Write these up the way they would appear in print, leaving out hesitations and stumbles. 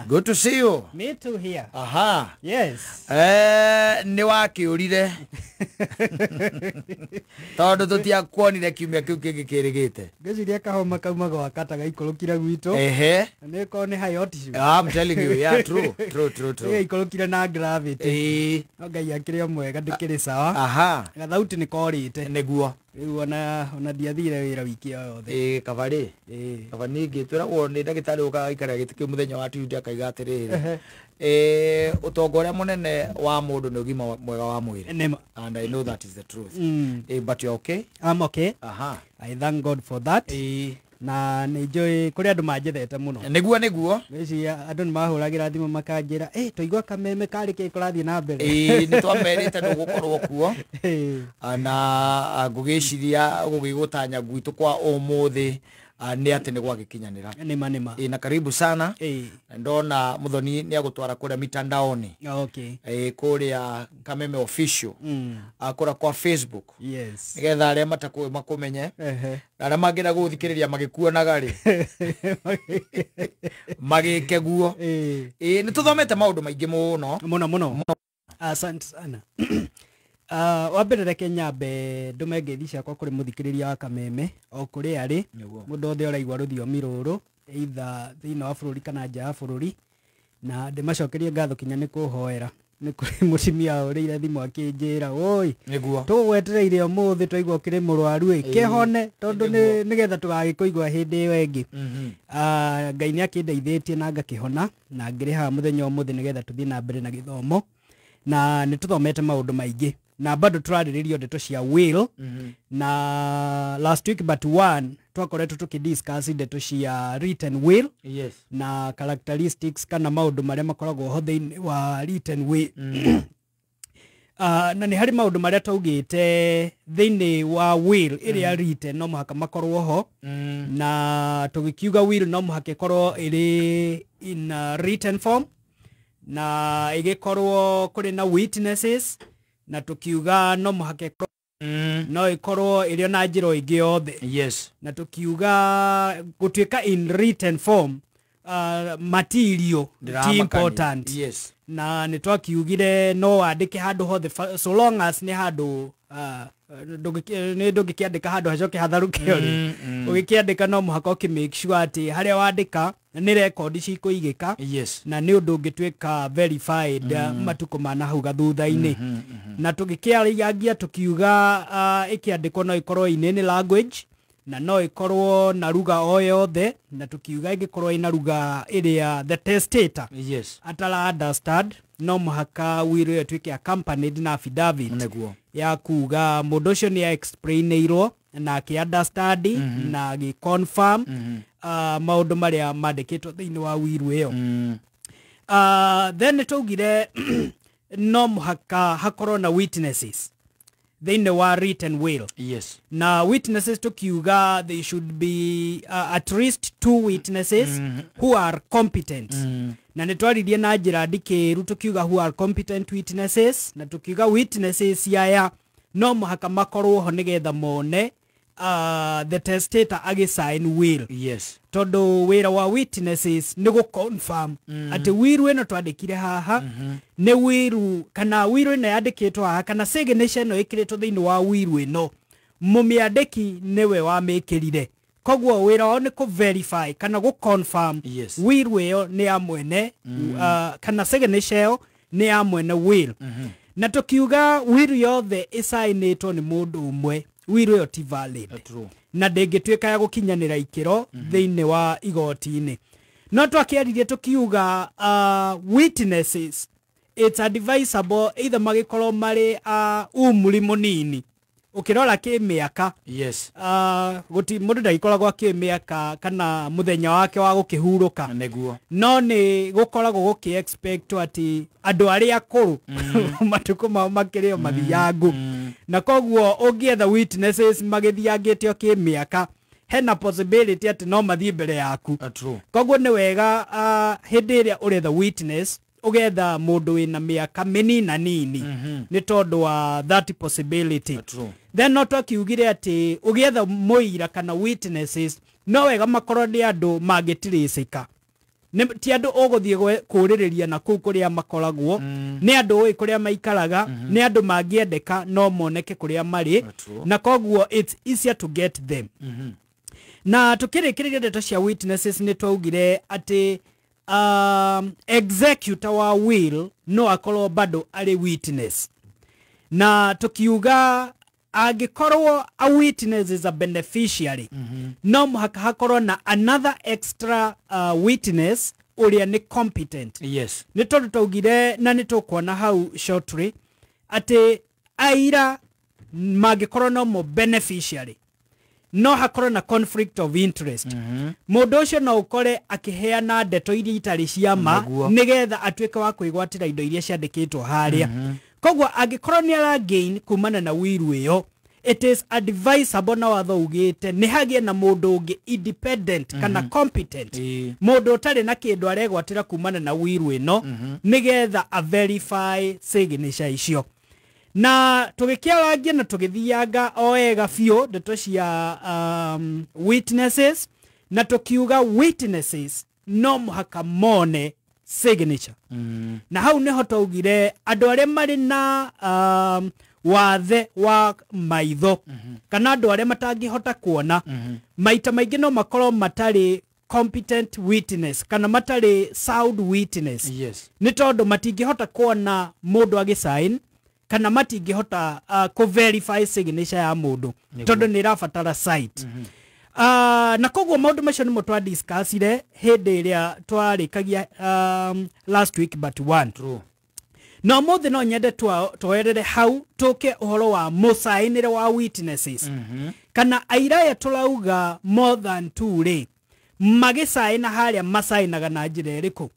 Good to see you. Me too here. Aha. Yes. Nĩ wakĩũrire tondũ tũtiakuonire kiumia kĩu kĩngĩ kĩrĩgĩte. Ngwĩciria kahoma kauma gwaka ta gaikũrũkire gwitũ. Na nĩ korwo nĩ high altitude. I'm telling you, yeah, true, true, true, true. Gĩgaikũrũkire na gravity. No Ngai akĩrĩ o mwega, ndĩkĩrĩ sawa. Gathauti nĩ korĩte. Rĩu ona ndiathire wĩra wiki o yothe. Ĩĩ, kabarĩ. Kaba ningĩ twĩragwo nĩ ndagĩtarĩ ũkaga aikara gĩtĩ kĩu mũthenya wa Tuesday, akaiga atĩrĩrĩ, ũtonga ũrĩa mũnene wa mũndũ nĩ ũgima mwega wa mwĩrĩ. Nĩma. And I know that is the truth. But you're okay? I'm okay. I thank God for that. Na nĩ njũĩ kũrĩ andũ manjethete mũno. Nĩguo. Ngwĩciria andũ nĩ mahũragĩra thimũ makanjĩra, "Twaigua Kameme karĩ kĩ kũrathiĩ na mbere?" Ĩĩ, nĩ twamerĩte ndũgũkorwo kuo. Na ngũgĩciria gũgĩgũtanya gwitũ kwa ũmũthĩ nĩ atĩ nĩ gwagĩkinyanĩra. Nĩma. Ĩĩ, na karibu sana. Ndona Muthoni nĩ agũtwara kũrĩa mitandaoni. Ĩĩ, kũrĩa Kameme Official. Kũrĩa kwa Facebook. Nĩgetha arĩa matakũĩ makũmenye. Na arĩa mangĩenda gũgũthikĩrĩria magĩkuonaga rĩ, magĩke guo. Ĩĩ, nĩ tũthomete maũndũ maingĩ mũno. Mũno mũno, asante sana. Wa mbere reke nyambe ndũme ngeithi ciakwa kũrĩ mũthikĩrĩria wa Kameme o kũrĩa arĩ. Mũndũ othe ũraigua rũthiomi rũrũ, either thĩinĩ wa bũrũri kana nja ya bũrũri, na ndĩmacokerie ngatho kinya nĩ kũhoera. Nĩ kũrĩ mũtumia ũrĩire thimũ akĩnjĩra, "Oi, tũgwetereire ũmũthĩ, twaigua ũkĩrĩ mũrwaru ĩ, kĩhone tondũ nĩgetha tũgagĩkũigua hĩndĩ ĩyo ĩngĩ." Ngai nĩ akĩndeithĩtie na ngakĩhona na ngĩrĩ haha mũthenya ũmũthĩ nĩgetha tũthiĩ na mbere na gĩthomo, na nĩ tũthomete maũndũ maingĩ na bado tũrarĩrĩrio ndeto cia will. Na last week but one twakoretwo tũkĩdiscuss ndeto cia written will na characteristics kana maũndũ marĩa makoragwo ho thĩinĩ wa written will. Na nĩ harĩ maũndũ marĩa twaugĩte thĩinĩ wa will ĩrĩa written no mũhaka makorwo ho. Na tũgĩkiuga will no mũhaka ĩkorwo ĩrĩ in a written form na ĩgĩkorwo kũrĩ na witnesses, na tũkiuga no mũhaka ĩkorwo no ĩkorwo ĩrĩ na njĩra ĩngĩ yothe. Na tũkiuga gũtuĩka in written form, material ti Ndĩramakania. important. Na nĩ twakiugire no wandĩke handũ hothe so long as nĩ handũ nĩ ndũngĩkĩandĩka handũ hacoke hatharũke ũrĩ. Ũgĩkĩandĩka no mũhaka ũkĩ make sure atĩ harĩa wandĩka nĩ rekondi cikũigĩka na nĩ ũndũ ũngĩtuĩka verified matukũ ma na hau gathutha-inĩ. Na tũgĩkĩarangia tũkiuga ĩkĩandĩkwo no ĩkorwo in any language na no ĩkorwo na lugha o yothe, na tũkiuga ĩngĩkorwo ĩna lugha ĩrĩa the testator atara understand, no mũhaka will ĩyo ĩtuĩke accompanied na affidavit ya kuga mũndũ ũcio nĩ explainĩirwo na akĩ understand na agĩ confirm maũndũ marĩa mandĩkĩtwo thĩinĩ wa will ĩyo. Then nĩ twaugire no mũhaka hakorwo na witnesses thĩinĩ wa written will. Na witnesses tukiuga they should be at least two witnesses who are competent. Na nĩ twaririe na njĩra ndikĩru tukiuga who are competent witnesses, na tukiuga witnesses aya no mũhaka makorwo ho nĩgetha mone the testator agĩsign will. Tondũ wĩra wa witnesses nĩ gũ-confirm atĩ will ĩno twandĩkire haha nĩ will, kana will ĩno yandĩkĩtwo haha, kana signature ĩno ĩkĩrĩtwo thĩinĩ wa will ĩno, mũmĩandĩki nĩwe wamĩkĩrire. Koguo wĩra wao nĩ kũ-verify kana gũ-confirm will ĩyo nĩ ya mwene, kana signature ĩyo nĩ ya mwene will. Na tũkiuga will yothe ĩcainĩtwo nĩ mũndũ ũmwe, will ĩyo ti valid na ndĩngĩtuĩka ya gũkinyanĩra ikĩro thĩinĩ wa igoti-inĩ. No twakĩaririe tũkiuga witnesses, it's advisable either magĩkorwo marĩ umri mũnini ũkĩrora kĩmĩaka. Gũti mũndũ ndagĩkoragwo akĩmĩaka kana mũthenya wake wa gũkĩhurũka. No nĩ gũkoragwo gũkĩ expect atĩ andũ arĩa akũrũ matukũ mao makĩrĩ o mathiangu, na koguo ũngĩetha witnesses magĩthiangĩte o kĩmĩaka, hena possibility atĩ no mathiĩ mbere yaku. Koguo nĩ wega hĩndĩ ĩrĩa ũretha witness ũgetha mũndũ wĩna mĩaka mĩnina nini nĩ tondũ wa that possibility. Then no twakiugire atĩ ũgĩetha mũira kana witnesses no wega makorwo nĩ andũ mangĩtirĩcĩka. Ti andũ ũgũthiĩ kũũrĩrĩria na kũu kũrĩa makoragwo, nĩ andũ ũĩ kũrĩa maikaraga, nĩ andũ mangĩendeka no moneke kũrĩa marĩ, na koguo it's easier to get them. Na tukĩrĩkĩrĩria ndeto cia witnesses nĩ twaugire atĩ executor wa will no akorwo bado arĩ witness, na tukiuga angĩkorwo a witness is a beneficiary, no mũhaka hakorwo na another extra witness ũrĩa nĩ competent. Yes. Nĩ tondũ twaugire na nĩ tũkuona hau shortly atĩ aira mangĩkorwo no mo beneficiary no hakorwo na conflict of interest. Mũndũ ũcio no ũkore akĩheana ndeto iria itarĩ cia ma nĩgetha atuĩke wa kwĩgwatĩra indo iria ciandĩkĩtwo harĩa. Koguo angĩkorwo nĩ ara gain kumana na will ĩyo, it is advisable na watho ugĩte nĩ hagĩe na mũndũ ũngĩ independent kana competent, mũndũ ũtarĩ na kĩndũ aregwatĩra kumana na will ĩno, nĩgetha a verify signature icio. Na tũgĩkĩarangia na tũgĩthianga o wega biũ ndeto cia witnesses, na tũkiuga witnesses no mũhaka mone signature. Na hau nĩho twaugire andũ arĩa marĩ na wathe wa maitho kana andũ arĩa matangĩhota kuona, maita maingĩ no makorwo matarĩ competent witness kana matarĩ sound witness. Yes. Nĩ tondũ matingĩhota kuona mũndũ agĩsign kana matingĩhota kũ verify signature ya mũndũ tondũ nĩ ĩrabatara site. Na koguo maũndũ macio nĩmo twadiscussire hĩndĩ ĩrĩa twarĩkagia last week but one. True. Na ũmũthĩ no nyende twoerere hau tũke ũhoro wa mũcainĩre wa witnesses. Kana aira aya tũrauga more than two rĩ, magĩcaina harĩa macainaga na njĩra ĩrĩkũ?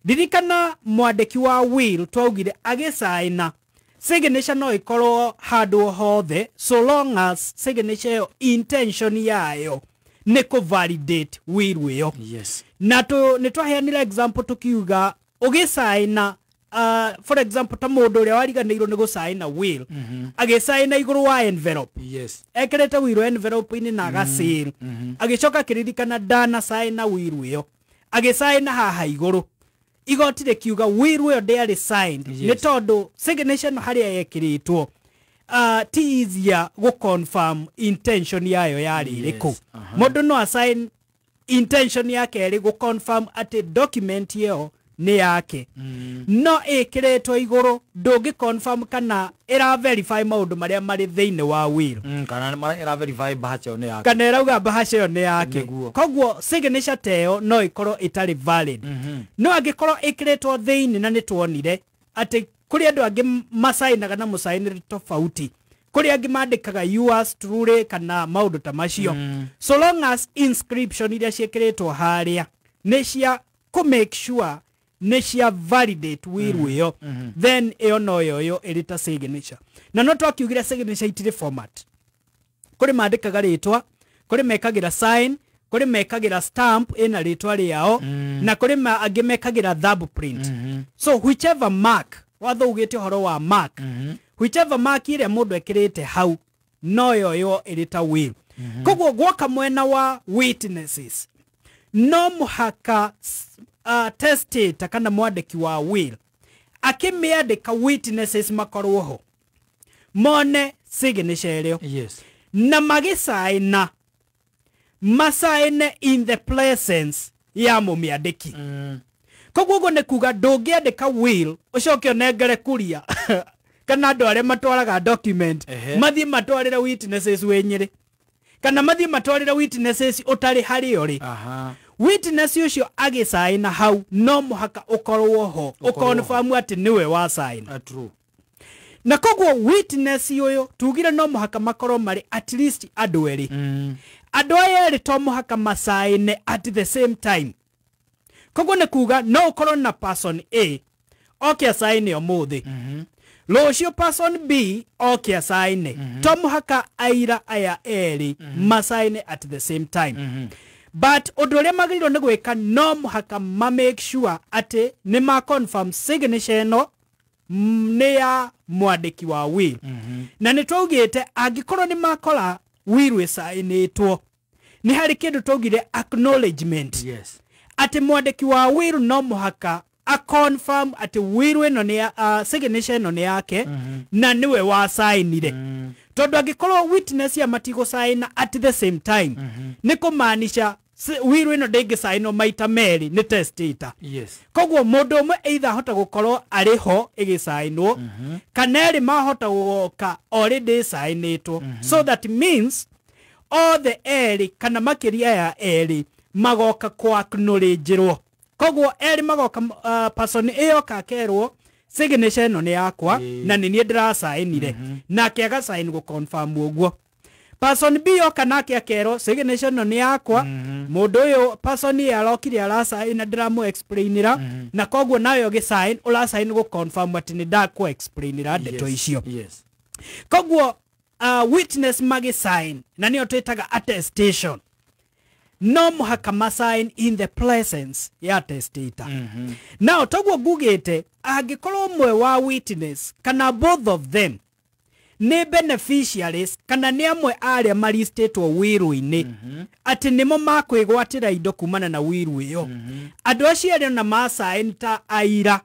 Ririkana mwandĩki wa will twaugire agĩcaina signature no ikorwo handũ hothe so long as signature ĩyo intention yayo nĩ kũ validate will ĩyo. Yes. Na nĩ twaheanire example tukiuga ũgĩcaina for example ta mũndũ ũrĩa wariganĩirwo nĩ gũcaina will, agĩcaina igũrũ wa envelope. Yes. Ekĩrĩte will envelope-inĩ na agaseal. Agĩcoka akĩririkana ndanacaina will ĩyo, agĩcaina haha igũrũ. Igoti rĩkiuga will ĩyo ndĩarĩ signed. Yes. Nĩ tondũ signature no harĩa yekĩrĩtwo ti easier gũ confirm intention yayo yarĩ ĩrĩkũ. Mũndũ no asign intention yake ĩrĩ gũ confirm atĩ document ĩyo nĩ yake. No ĩkĩrĩtwo igũrũ ndũngĩ confirm kana ĩra verify maũndũ marĩa marĩ thĩinĩ wa will. Kana ĩra verify bahasha ĩyo nĩ yake. Kana ĩrauga bahasha ĩyo nĩ yake. Koguo signature ta ĩyo no ĩkorwo ĩtarĩ valid. No angĩkorwo ĩkĩrĩtwo thĩinĩ, na nĩ tuonire atĩ kũrĩ andũ angĩ macainaga na mũcainĩre tofauti, kũrĩ angĩ mandĩkaga yours truly kana maũndũ ta macio. So long as inscription iria ciĩkĩrĩtwo harĩa nĩ cia kũ make sure nĩ cia validate will ĩyo, then ĩyo no yoyo ĩrĩ ta signature. Na no twakiugire signature itirĩ format. Kũrĩ mandĩkaga rĩtwa, kũrĩ mekagĩra sign, kũrĩ mekagĩra stamp ĩna rĩtwa rĩao, na kũrĩ angĩ mekagĩra thumbprint. So whichever mark, watho ugĩte ũhoro wa mark, whichever mark ĩrĩa mũndũ ekĩrĩte hau no yoyo ĩrĩ ta will. Koguo gwoka mwena wa witnesses no mũhaka testator kana mwandĩki wa will akĩmĩandĩka witnesses makorwo ho mone signature ĩrĩo. Yes. Na magĩcaina macaine in the presence ya mũmĩandĩki. Koguo ũguo nĩ kuga ndũngĩandĩka will ũcoke ũnengere kuria kana andũ arĩa matwaraga document mathiĩ matwarĩre witnesses wĩ Nyĩrĩ kana mathiĩ matwarĩre witnesses ũtarĩ harĩa ũrĩ. Witness ũcio agĩcaina hau no mũhaka ũkorwo ho ũkonfirm atĩ nĩwe wacaina. True. Na koguo witness ũyũ tugire no mũhaka makorwo marĩ at least andũ erĩ. Andũ aya erĩ to mũhaka macaine at the same time. Koguo nĩ kuga no ũkorwo na person A oke acaine ũmũthĩ, rũciũ person B oke acaine. To mũhaka aira aya erĩ macaine at the same time. But ũndũ ũrĩa magĩrĩirwo nĩ gwĩka no mũhaka ma make sure atĩ nĩ ma confirm signature ĩno nĩ ya mwandĩki wa will. Na nĩ twaugĩte angĩkorwo nĩ makora will ĩcainĩtwo, nĩ harĩ kĩndũ twaugire acknowledgement. Yes. Atĩ mwandĩki wa will no mũhaka a confirm atĩ will ĩno nĩ signature ĩno nĩ yake na nĩwe wacainire. Tondũ angĩkorwo witness ya matigũcaina at the same time, nĩ kũmaanisha will ĩno ndĩngĩcainwo maita merĩ nĩ testator. Yes. Koguo mũndũ ũmwe either ahota gũkorwo arĩ ho ĩgĩcainwo kana erĩ mahota gũgoka already ĩcainĩtwo. So that means othe erĩ kana makĩria ya erĩ magoka kũ acknowledge-rwo. Koguo erĩ magoka person ĩyo kakerwo signature ĩno nĩ yakwa na nĩ niĩ ndĩracainire, nake agacain gũ confirm ũguo. Person B yoka nake akerwo signature ĩno nĩ yakwa, mũndũ ũyũ person A arokire aracain na ndĩramũ explainĩra, na koguo nawe ũgĩcain ũracain gũ confirm atĩ nĩ ndakũ explainĩra ndeto icio. Yes. Koguo witness magĩsign, na nĩyo twĩtaga attestation, no mũhaka masign in the presence ya testator. Now toguo ngugĩte angĩkorwo ũmwe wa witness kana both of them nĩ beneficiaries kana nĩ amwe arĩa maristĩtwo will-inĩ, atĩ nĩmo makwĩgwatĩra indo kumana na will ĩyo, andũ acio erĩ ona masign ta aira,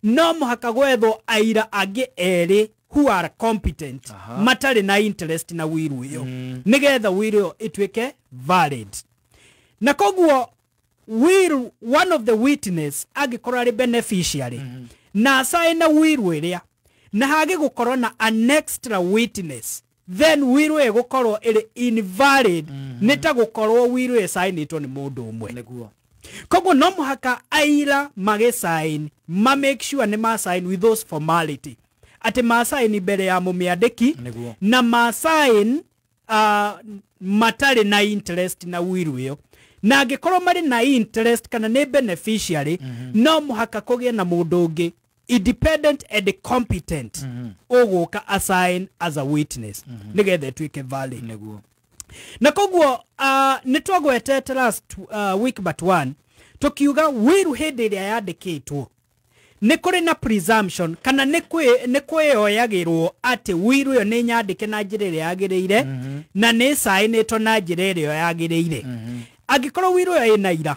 no mũhaka gwethwo aira angĩ erĩ who are competent, matarĩ na interest na will ĩyo, nĩgetha will ĩyo ĩtuĩke valid. Na koguo will one of the witness angĩkorwo arĩ beneficiary na acaina will ĩrĩa na hage gũkorwo na an extra witness, then will ĩyo ĩgũkorwo ĩrĩ invalid, nĩ ta gũkorwo will ĩyo ĩcainĩtwo nĩ mũndũ ũmwe. Nĩguo. Koguo no mũhaka aira magĩsign ma make sure nĩ masign with those formality, atĩ masign mbere ya mũmĩandĩki na masign matarĩ na interest na will ĩyo. Na angĩkorwo marĩ na interest kana nĩ beneficiary, no mũhaka kũgĩe na mũndũ ũngĩ independent and competent ũgũka assign as a witness, nĩgetha ĩtuĩke valid. Nĩguo. Na koguo nĩ twagwetete last week but one tukiuga will hĩndĩ ĩrĩa yandĩkĩtwo nĩ kũrĩ na presumption kana nĩ kwĩyoyagĩrwo atĩ will ĩyo nĩ nyandĩke na njĩra ĩrĩa yagĩrĩire na nĩ cainĩtwo na njĩra ĩrĩa yagĩrĩire. Angĩkorwo will ĩyo ĩna ira,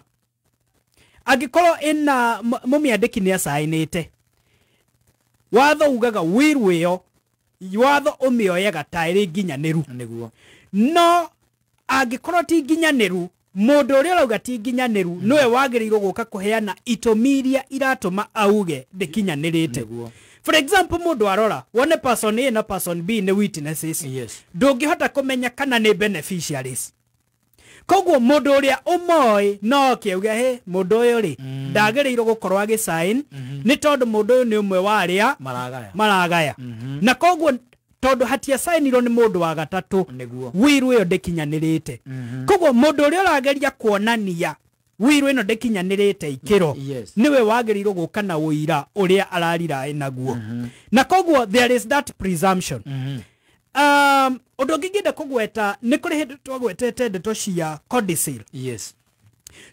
angĩkorwo ĩna mũmĩandĩki nĩ acainĩte, watho ugaga will ĩyo watho ũmĩoyaga ta ĩrĩ nginyanĩru. Nĩguo. No angĩkorwo ti nginyanĩru, mũndũ ũrĩa ũrauga ti nginyanĩru nĩwe wagĩrĩirwo gũka kũheana itũmi iria iratũma auge ndĩkinyanĩrĩte. For example, mũndũ arora wone person A na person B nĩ witnesses. Yes. Ndũngĩhota kũmenya kana nĩ beneficiaries. Koguo mũndũ ũrĩa ũmoĩ no oke auge he mũndũ ũyũ rĩ ndagĩrĩirwo gũkorwo agĩsign nĩ tondũ mũndũ ũyũ nĩ ũmwe wa arĩa maragaya. Na koguo tondũ hatiacainirwo nĩ mũndũ wa gatatũ, will ĩyo ndĩkinyanĩrĩte. Koguo mũndũ ũrĩa ũrageria kuonania will ĩno ndĩkinyanĩrĩte ikĩro, nĩwe wagĩrĩirwo gũka na ũira ũrĩa ararira naguo. Na koguo there is that presumption. Ũndũ ũngĩ ngĩenda kũgweta nĩ kũrĩ hĩndĩ twagwetete ndeto cia codicil. Yes.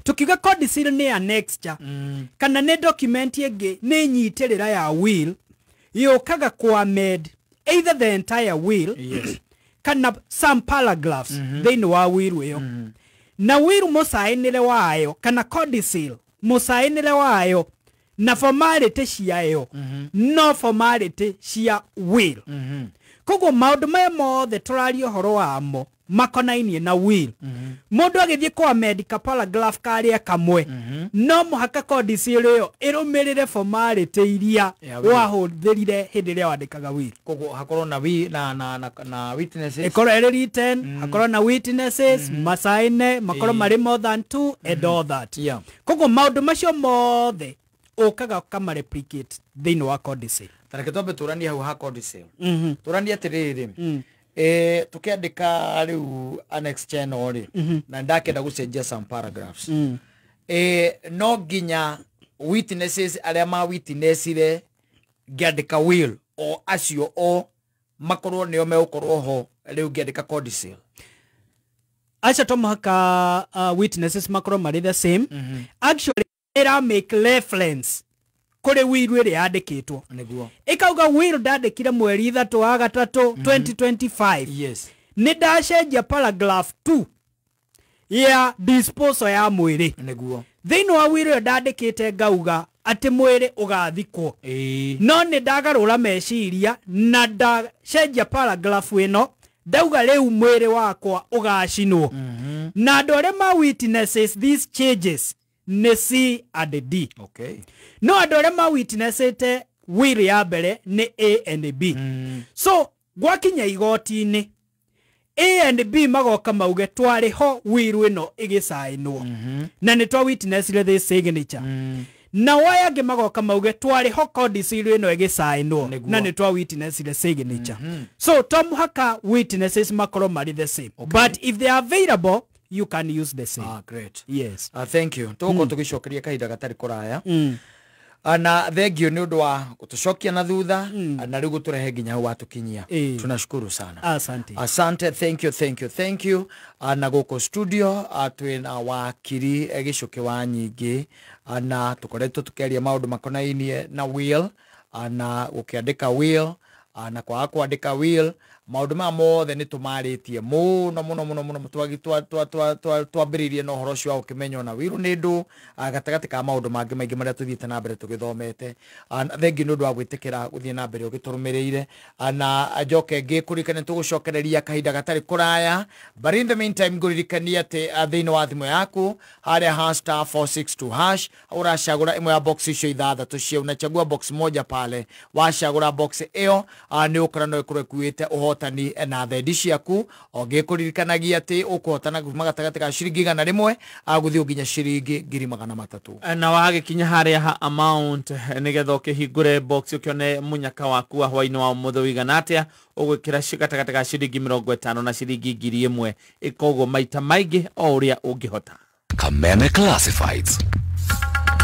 Tukiuga codicil nĩ annexure kana nĩ document ĩngĩ nĩ nyitĩrĩra ya will yũkaga kũ amend either the entire will, yes, kana some paragraphs thĩinĩ wa will ĩyo. Na will mũcainĩre wayo kana codicil mũcainĩre wayo na formality ciayo no formality cia will. Koguo maũndũ maya mothe tũraria ũhoro wamo makonainie na will. Mũndũ agĩthiĩ kwa amend paragraph karĩa kamwe, no mũhaka codicil ĩyo ĩrũmĩrĩre formality iria wahũthĩrire hĩndĩ ĩrĩa wandĩkaga will. Koguo hakorwo na na witnesses, ĩkorwo ĩrĩ written, hakorwo na witnesses, macaine, makorwo marĩ more than two and all that. Yeah. Koguo maũndũ macio mothe ũkaga ũkama replicate thĩinĩ wa codicil. Tareke twambe tũranie hau ha codicil. Tũranie atĩrĩrĩ, tukiandĩka rĩu annex channel rĩ, na ndakenda gũcenjia some paragraphs, no nginya witnesses arĩa ma witnessire ngĩandĩka will o acio o makorwo nĩo megũkorwo ho rĩu ngĩandĩka codicil. Acio to mũhaka witnesses makorwo marĩ the same. Actually ĩra make reference kũrĩ will ĩrĩa yandĩkĩtwo. Nĩguo. Ĩkauga will ndandĩkire mweri 3 wa gatatũ 2025. Yes. Nĩ ndacenjia paragraph 2 ya disposal ya mwĩrĩ. Nĩguo. Thĩinĩ wa will ĩyo ndandĩkĩte ngauga atĩ mwĩrĩ ũgathikwo. No nĩ ndagarũra meciria na ndacenjia paragraph ĩno, ndauga rĩu mwĩrĩ wakwa ũgacinwo. Na andũ arĩa ma witnesses these changes nĩ C and D. Okay. No andũ arĩa ma witnessete will ya mbere nĩ A and B. So gwakinya igoti-inĩ, A and B magoka mauge twarĩ ho will ĩno ĩgĩcainwo. Na nĩ twa witnessire the signature. Na waya angĩ magoka mauge twarĩ ho codicil ĩno ĩgĩcainwo na nĩ twa witnessire signature. So to mũhaka witnesses makorwo marĩ the same. Okay. But if they are available, you can use the same. Ah, great. Yes. Thank you. Tũgũkorwo tũgĩcokeria kahinda gatarĩ kũraya. Na thengio nĩ ũndũ wa gũtũcokia na thutha na rĩu gũtũrehe nginya hau watũkinyia. Tunashukuru sana. Asante. Asante, thank you, thank you, thank you. Na gũkũ studio twĩna wakiri Gĩcũkĩ wa Nyingĩ, na tũkoretwo tũkĩaria maũndũ makonainie na will, na gũkĩandĩka will, na kwaga kwandĩka will. Maũndũ maya mothe nĩ tũmarĩtie mũno mũno mũno mũno, twambĩrĩirie na ũhoro ũcio wa gũkĩmenywo na will nĩ ndũ, gatagatĩ ka maũndũ mangĩ maingĩ marĩa tũthiĩte na mbere tũgĩthomete. Thengiũ nĩ ũndũ wa gwĩtĩkĩra gũthiĩ na mbere ũgĩtũrũmĩrĩire, na njoke ngĩkũririkania tũgũcokereria kahinda gatarĩ kũraya, but in the meantime ngũririkania atĩ thĩinĩ wa thimũ yaku harĩa ha star 462 hash ũracagũra ĩmwe ya box icio ithathatũ cia, unachagua box moja pale, wacagũra box ĩyo nĩ ũkora no ĩkorwo ĩkuĩte ũhotani na thendi ciaku. Ongĩkũririkanagia atĩ ũkũhotana kuma gatagatĩ ka ciringi 100 gũthiĩ nginya ciringi 300,000. Na wagĩkinya harĩa ha amount nĩgetha ũkĩhingũre box ũkĩone mũnyaka waku wa hwaĩ-inĩ wa ũmũthĩ ũigana atĩa, ũgwĩkĩra gatagatĩ ka ciringi 50 na ciringi 1000, ĩkoguo maita maingĩ o ũrĩa ũngĩhota. Kameme Classifieds.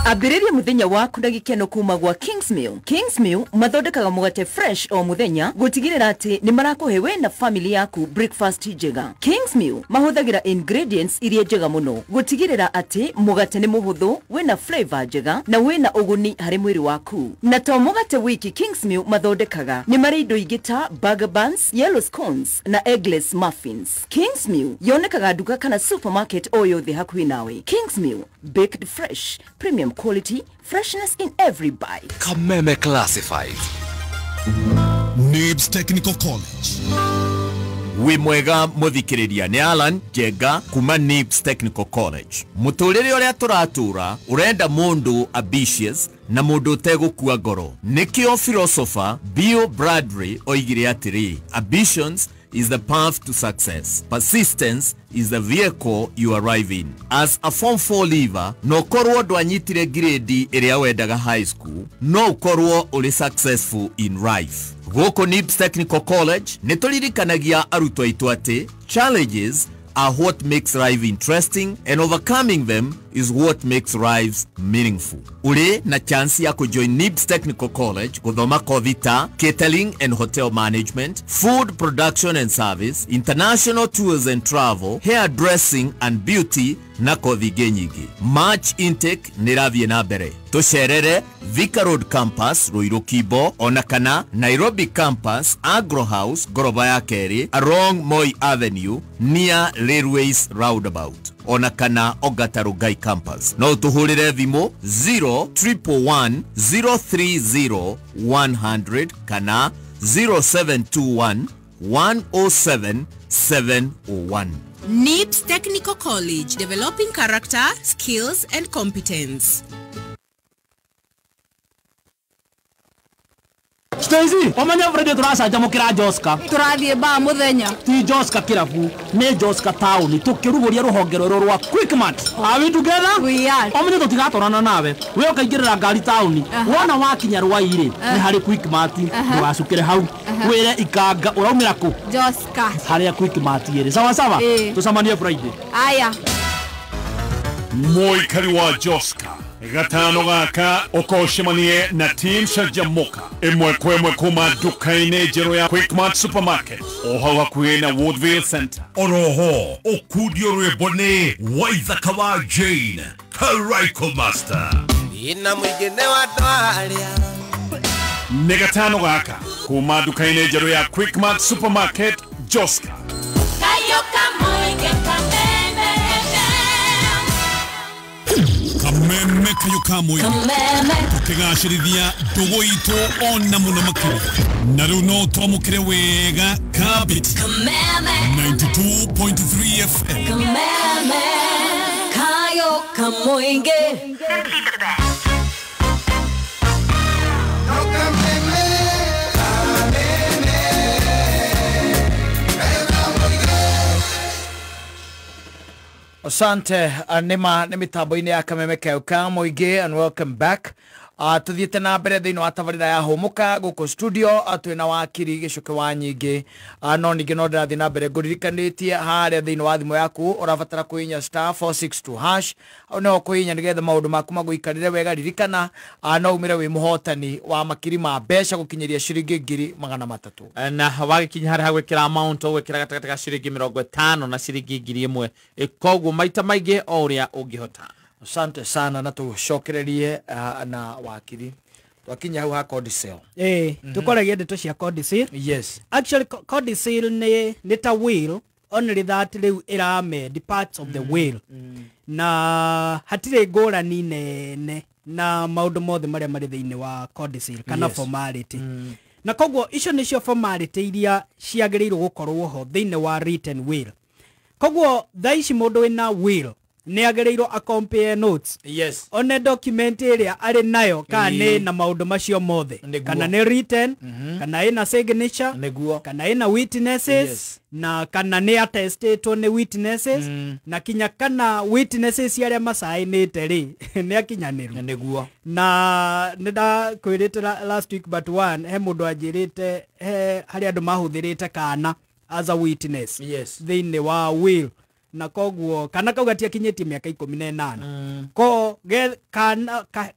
Ambĩrĩria mũthenya waku na gĩkeno kuma gwa Kingsmill. Kingsmill mathondekaga mũgate fresh o mũthenya gũtigĩrĩra atĩ nĩ marakũhe we na family yaku breakfast njega. Kingsmill mahũthagĩra ingredients iria njega mũno gũtigĩrĩra atĩ mũgate nĩ mũhũthũ, wĩna flavor njega na wĩna ũguni harĩ mwĩrĩ waku. Na to mũgate wiki Kingsmill mathondekaga, nĩ marĩ indo ingĩ ta burger buns, yellow scones na eggless muffins. Kingsmill yonekaga nduka kana supermarket o yothe hakuhĩ nawe. Kingsmill, baked fresh, premium quality, freshness in every bite. Kameme Classified. Nibs Technical College. Wi mwega muthikiriria ni Alan Jenga kuma Nibs Technical College. Muturire uria turatura urenda mundu ambitious na mundu utegukua ngoro. Nikio philosopher Bill Bradley oigire atiri, ambitions is the path to success. Persistence is the vehicle you arrive in. As a Form 4 leaver, no korwo ndwanyitire grade ĩrĩa wendaga high school, no ũkorwo ũrĩ successful in life. Gũkũ Nibs Technical College nĩ tũririkanagia arutwo aitũ atĩ challenges are what makes life interesting and overcoming them is what makes lives meaningful. Uri na chance ya kujoin Nibs Technical College kuthoma kothi ta catering and hotel management, food production and service, international tours and travel, hairdressing and beauty na kothi ingĩ nyingĩ. March intake nĩ ĩrathiĩ na mbere. Tũcerere Thika Road Campus, Ruiru Kibo, ona kana Nairobi Campus, Agro House, ngoroba ya kerĩ, along Moi Avenue, near Railways Roundabout, ona kana Ongata Rongai Campus. No ũtũhũrĩre thimũ 0111 030 100 kana 0721 107 701. NIBS Technical College, developing character, skills and competence. Stacy, omenya Friday turacanjamukira Joska. Turathie ba muthenya. Ti Joska kirabu, ni Joska town. Tukiruguria ruhonge rweru rwa Quickmart. Are we together? We are. Omenya tutigatorana nawe. We ukaingirira ngari town. Wona wakinya rwaire ni hari Quickmart, ndugacukire hau. Wire ikanga uraumira ku? Joska. Haria Quickmart iri. Sawa sawa. Tucemanie Friday. Aya. Mũikari wa Joska gatano gaka ũkocemanie na team Canjamũka ĩmwe kwa ĩmwe kuma nduka-inĩ njerũ ya Quickmart Supermarket o hau hakuhĩ na Woodville Center. Oroho ũkundio rwĩmbo nĩ Waithaka wa Jane Karaiko Master. Ina mũingĩ nĩ wa andũ arĩa. Nĩ gatano gaka kuma nduka-inĩ njerũ ya Quickmart Supermarket Joska. Kameme kayo ka mũingĩ tũkĩgacĩrithia ndũgũ itũ ona mũno makĩria na rĩu no twamũkĩre wega Kabiti 92.3 FM. Kameme kayo kamoinge. Asante nima nĩ mĩtambo-inĩ ya Kameme kayo ka mũingĩ and welcome back. Tuthiĩte na mbere thĩinĩ wa tabarĩra ya Hũmũka gũkũ studio twĩna wakiri Gĩcuke wa Nyingĩ. No ningĩ no ndĩrathiĩ na mbere ngũririkanĩtie harĩa thĩinĩ wa thimũ yaku ũrabatara kũhihinya *462 hash hau nĩho kũhihinya nĩgetha maũndũ maku magũikarĩre wega. Ririkana no umĩre wĩ mũhotani wa makiri ma mbeca gũkinyĩria ciringi 300,000 na wagĩkinya harĩa hagwĩkĩra amount ũgwĩkĩra gatagatĩ ga ciringi 50 na ciringi 1000 koguo maita maingĩ o ũrĩa ũngĩhota. Asante sana na tucokererie na wakiri twakinya hau ha codicil. Tukoragia ndeto cia codicil. Yes, actually codicil ni ta will only that riu irame the parts of the will na hatirĩ ngũrani nene na maũndũ mothe marĩa marĩ thĩinĩ wa codicil kana formality. Na koguo icio nĩcio formality iria ciagĩrĩirwo gũkorwo ho thĩinĩ wa written will. Koguo thaa ici mũndũ wĩna will nĩ agĩrĩirwo a compare notes. Yes, one document ĩrĩa arĩ nayo kana nĩ na maũndũ macio mothe, kana nĩ written, kana ĩna signature, nĩguo, kana ĩna witnesses. Yes. Na kana nĩ attestetwo nĩ witnesses, na kinya kana witnesses arĩa macainĩte rĩ nĩ akinyanĩru, nĩguo. Na nĩ ndakwĩrĩte last week but one he mũndũ anjĩrĩte he harĩ andũ mahũthĩrĩte kana as a witness. Yes, thĩinĩ wa will, na koguo kana kau gatiakinyĩtie mĩaka 18 ko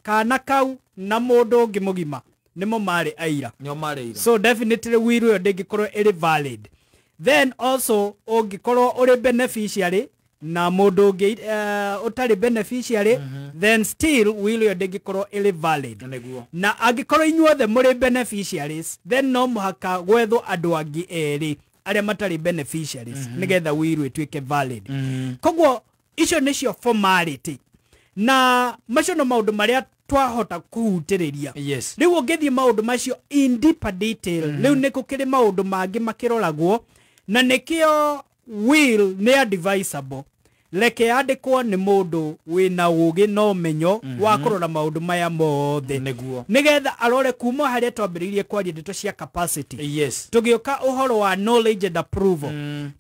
kana kau na mũndũ ũngĩ mũgima nĩmo marĩ aira, nĩo marĩ aira. So definitely will ĩyo ndĩngĩkorwo ĩrĩ valid. Then also ũngĩkorwo ũrĩ beneficiary na mũndũ ũngĩ ũtarĩ beneficiary, then still will ĩyo ndĩngĩkorwo ĩrĩ valid. Nĩguo. Na angĩkorwo inyuothe mũrĩ beneficiaries, then no mũhaka gwethwo andũ angĩ erĩ arĩa matarĩ beneficiaries nĩgetha will ĩtuĩke valid. Koguo icio nĩcio formality na macio no maũndũ marĩa twahota kũhutĩrĩria. Yes. Rĩu ũngĩthiĩ maũndũ macio in deeper detail, rĩu nĩ gũkĩrĩ maũndũ mangĩ makĩroragwo, na nĩkĩo will nĩ advisable reke yandĩkwo nĩ mũndũ wĩna ũgĩ na ũmenyo wa kũrora maũndũ maya mothe, nĩguo, nĩgetha arore kuma harĩa twambĩrĩirie kwaria ndeto cia capacity. Yes, tũgĩũka ũhoro wa knowledge and approval,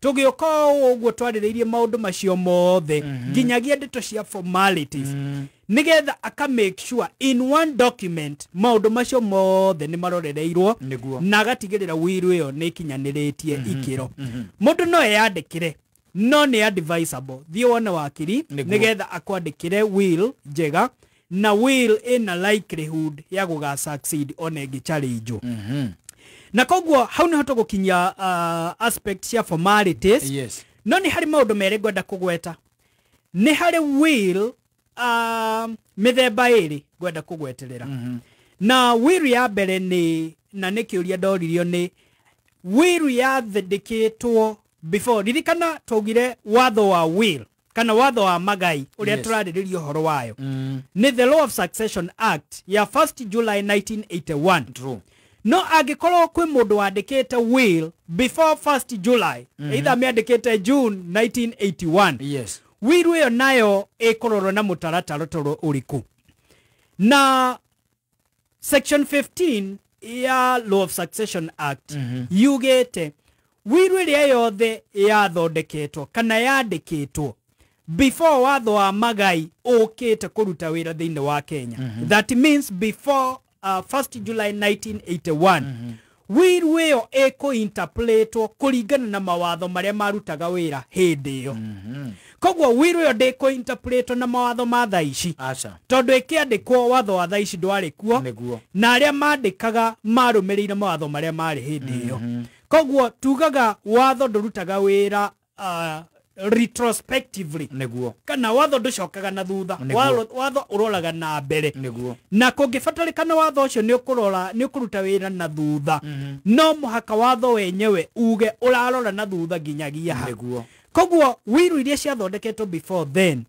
tũgĩũka ũguo twarĩrĩirie maũndũ macio mothe nginyagia ndeto cia formalities, nĩgetha aka make sure in one document maũndũ macio mothe nĩ marorereirwo, na agatigĩrĩra will ĩyo nĩ ĩkinyanĩrĩtie ikĩro. Mũndũ no eyandĩkĩre no nĩ advisable thiĩ wone wakiri nĩgetha akwandĩkĩre will njega na will ĩna likelihood ya gũga succeed ona ĩngĩ challenge. Na koguo hau nĩho tũgũkinyia aspect cia formalities. Yes. No nĩ harĩ maũndũ merĩ ngwenda kũgweta. Nĩ harĩ will mĩthemba ĩrĩ ngwenda kũgweterera. Na will ya mbere nĩ na nĩ kĩũria ndoririo nĩ will yathĩndĩkĩtwo before. Ririkana twaugire watho wa will kana watho wa magai ũrĩa tũrarĩrĩria ũhoro wayo nĩ the Law of Succession Act ya 1st July 1981. True. No angĩkorwo kwĩ mũndũ wandĩkĩte will before 1st July, either amĩandĩkĩte June 1981, yes, will ĩyo nayo ĩkũrorwo na mũtaratara toro ũrĩkũ. Na section 15 ya Law of Succession Act yugĩte will ĩrĩa yothe yathondeketwo kana yandĩkĩtwo before watho wa magai ũkĩte kũruta wĩra thĩinĩ wa Kenya, that means before 1st July 1981, will ĩyo ĩkũ-interpretwo kũringana na mawatho marĩa marutaga wĩra hĩndĩ ĩyo. Koguo will ĩyo ndĩkũ-interpretwo na mawatho ma thaa ici, tondũ ĩkĩandĩkwo watho wa thaa ici ndwarĩ kuo, na arĩa mandĩkaga marũmĩrĩire mawatho marĩa marĩ hĩndĩ ĩyo. Koguo tugaga watho ndũrutaga wĩra retrospectively, nĩguo, kana watho ndũcokaga na thutha, watho ũroraga na mbere, nĩguo. Na kũngĩbatarĩkana watho ũcio nĩ ũkũrora nĩ ũkũruta wĩra na thutha, no mũhaka watho wenyewe uge ũrarora na thutha nginyagia ha, nĩguo. Koguo will iria ciathondeketwo before then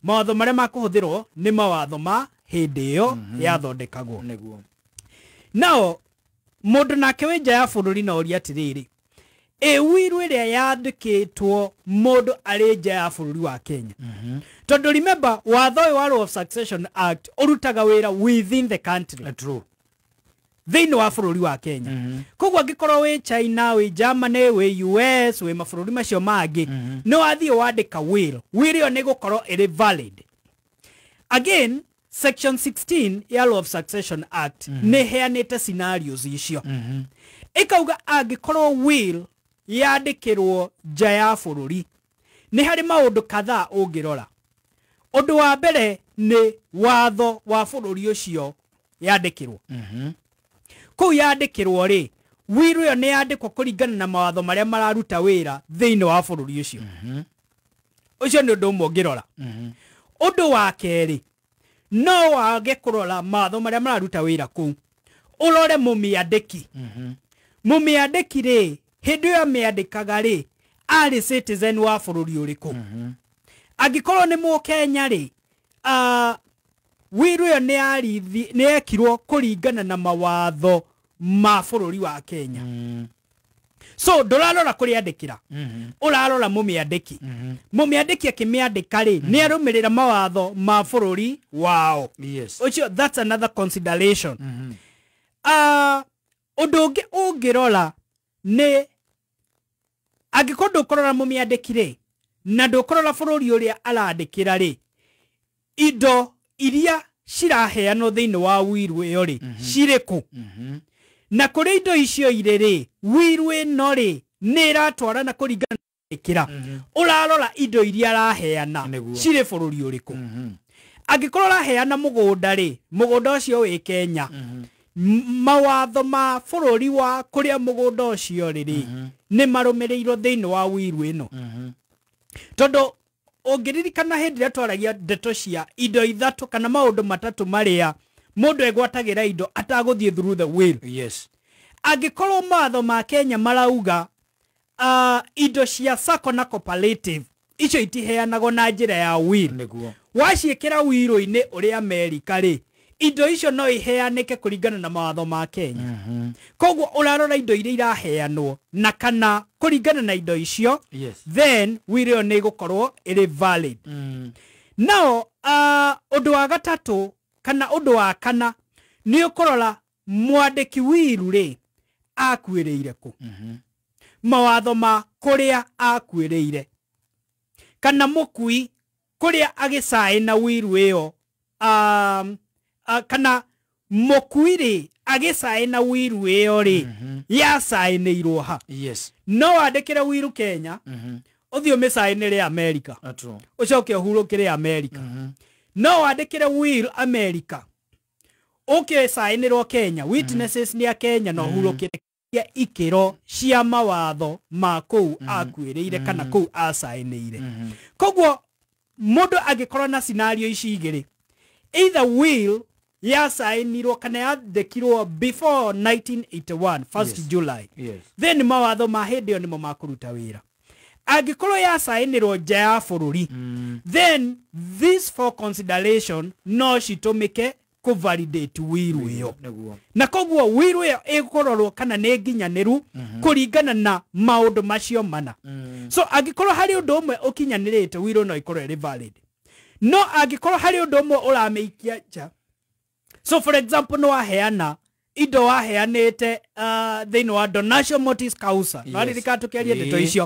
Mawatho marĩa makũhũthĩrwo nĩ mawatho ma hĩndĩ ĩyo yathondekagwo. Nĩguo. Nao mũndũ nake wĩ nja ya bũrũri no orie atĩrĩrĩ, ĩ will ĩrĩa yandĩkĩtwo mũndũ arĩ nja ya bũrũri wa Kenya, tondũ remember watho ũyũ wa Law of Succession Act ũrutaga wĩra within the country. True. Thĩinĩ wa bũrũri wa Kenya. Koguo angĩkorwo wĩ China, wĩ Germany, wĩ US, wĩ mabũrũri macio mangĩ, nĩ wathiĩ wandĩka will, will ĩyo nĩ ĩgũkorwo ĩrĩ valid. Again, section 16 ya Law of Succession Act nĩ ĩheanĩte scenarios icio. Ĩkauga angĩkorwo will yandĩkĩrwo nja ya bũrũri, nĩ harĩ maũndũ kadhaa ũngĩrora. Ũndũ wa mbere nĩ watho wa bũrũri ũcio yandĩkĩrwo. Kũu yandĩkĩrwo rĩ, will ĩyo nĩ yandĩkwo kũringana na mawatho marĩa mararuta wĩra thĩinĩ wa bũrũri ũcio. Ũcio nĩ ũndũ ũmwe ũngĩrora. Ũndũ wa kerĩ, no wage kũrora mawatho marĩa mararuta wĩra kũu, ũrore mũmĩandĩki. Mũmĩandĩki rĩ, hĩndĩ ĩyo amĩandĩkaga rĩ, arĩ citizen wa bũrũri ũrĩkũ? Angĩkorwo nĩ mũkenya rĩ, will ĩyo nĩ yekirwo kũringana na mawatho ma bũrũri wa Kenya. So ndũrarora kũrĩandĩkĩra, ũrarora mũmĩandĩki. Mũmĩandĩki akĩmĩandĩka rĩ, nĩ arũmĩrĩra mawatho ma bũrũri wao. Yes. Ũcio, that's another consideration. Ũndũ ũngĩ ũngĩrora nĩ angĩkorwo ndũkũrora mũmĩandĩki rĩ, na ndũkũrora bũrũri ũrĩa arandĩkĩra rĩ, indo iria ciraheanwo thĩinĩ wa will ĩyo rĩ, cirĩ kũ? Na kũrĩ indo icio irĩ rĩ, will ĩno rĩ, nĩ ĩratwarana kũringana na ĩkĩra. Ũrarora indo iria araheana cirĩ bũrũri ũrĩkũ. Angĩkorwo ũraheana mũgũnda rĩ, mũgũnda ũcio wĩ Kenya, mawatho ma bũrũri wa kũrĩa mũgũnda ũcio rĩ rĩ, nĩ marũmĩrĩirwo thĩinĩ wa will ĩno. Tondũ ũngĩririkana hĩndĩ ĩrĩa twaragia ndeto cia indo ithatũ kana maũndũ matatũ marĩa mũndũ egwatagĩra indo atagũthiĩ through the will. Yes. Angĩkorwo mawatho ma Kenya marauga indo cia sacco na cooperative icio itiheanagwo na njĩra ya will. Nĩguo. Waciĩkĩra will-inĩ ũrĩ Amerika rĩ, indo icio no iheanĩke kũringana na mawatho ma Kenya. Koguo ũrarora indo iria iraheanwo na kana kũringana na indo icio, Yes. then will ĩyo nĩ ĩgũkorwo ĩrĩ valid. Now, ũndũ wa gatatũ kana ũndũ wa kana nĩ ũkũrora mwandĩki will rĩ akuĩrĩire kũ. Mawatho ma kũrĩa akuĩrĩire kana mũkui kũrĩa agĩcaĩ na will ĩyo, kana mũkui rĩ agĩcaĩ na will ĩyo rĩ, yacaĩnĩirwo ha? Yes. No wandĩkĩre will Kenya, ũthiĩ ũmĩcaĩnĩre America, ũcoke ũhurũkĩre America. No wandĩkĩre will America, ũke caĩnĩrwo Kenya, witnesses nĩ a Kenya, na ũhurũkĩre ikĩro cia mawatho ma kũu akuĩrĩire kana kũu acaĩnĩire. Koguo mũndũ angĩkorwo na scenario ici igĩrĩ, either will yacaĩnirwo kana yandĩkirwo before 1981 1st Yes. July, Yes. then mawatho ma hĩndĩ ĩyo nĩmo makũruta wĩra. Angĩkorwo yacaĩnĩrwo nja ya bũrũri, then this for consideration no citũmĩke kũ validate will ĩyo. Nĩguo. Na koguo will ĩyo ĩkũrorwo kana nĩ nginyanĩru kũringana na maũndũ macio mana. So angĩkorwo harĩ ũndũ ũmwe ũkinyanĩrĩte, will no ĩkorwo ĩrĩ valid. No angĩkorwo harĩ ũndũ ũmwe ũramĩikia nja, so for example no waheana indo waheanĩte thĩinĩ wa donatio mortis causa, no aririkana tũkĩaria ndeto icio,